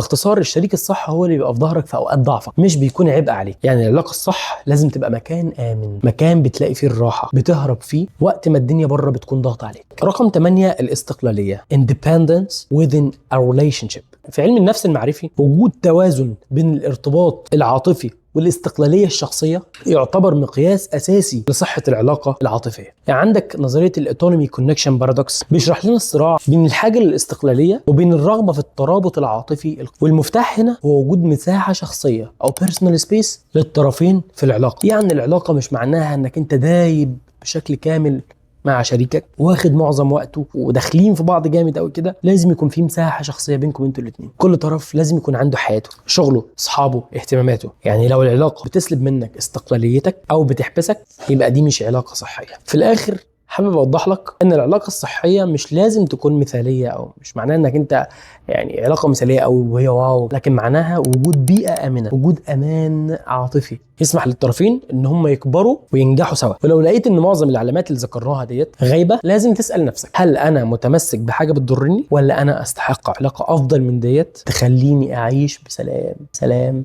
باختصار، الشريك الصح هو اللي بيبقى في ظهرك في اوقات ضعفك، مش بيكون عبء عليك. يعني العلاقة الصح لازم تبقى مكان امن، مكان بتلاقي فيه الراحة، بتهرب فيه وقت ما الدنيا بره بتكون ضغط عليك. رقم 8، الاستقلالية، independence within a relationship. في علم النفس المعرفي، وجود توازن بين الارتباط العاطفي والاستقلالية الشخصية يعتبر مقياس أساسي لصحة العلاقة العاطفية. يعني عندك نظرية ال autonomy connection paradox بيشرح لنا الصراع بين الحاجة للاستقلالية وبين الرغبة في الترابط العاطفي، والمفتاح هنا هو وجود مساحة شخصية أو personal space للطرفين في العلاقة. يعني العلاقة مش معناها انك انت دايب بشكل كامل مع شريكك، واخد معظم وقته، وداخلين في بعض جامد قوي كده. لازم يكون في مساحة شخصية بينكم انتوا الاثنين. كل طرف لازم يكون عنده حياته، شغله، اصحابه، اهتماماته. يعني لو العلاقة بتسلب منك استقلاليتك او بتحبسك، يبقى دي مش علاقة صحية. في الاخر حابب اوضح لك ان العلاقة الصحية مش لازم تكون مثاليه، او مش معناها انك انت يعني علاقة مثاليه او وهي wow، لكن معناها وجود بيئة امنه، وجود امان عاطفي يسمح للطرفين ان هم يكبروا وينجحوا سوا. ولو لقيت ان معظم العلامات اللي ذكرناها ديت غايبه، لازم تسال نفسك: هل انا متمسك بحاجة بتضرني، ولا انا استحق علاقة افضل من ديت تخليني اعيش بسلام؟ سلام.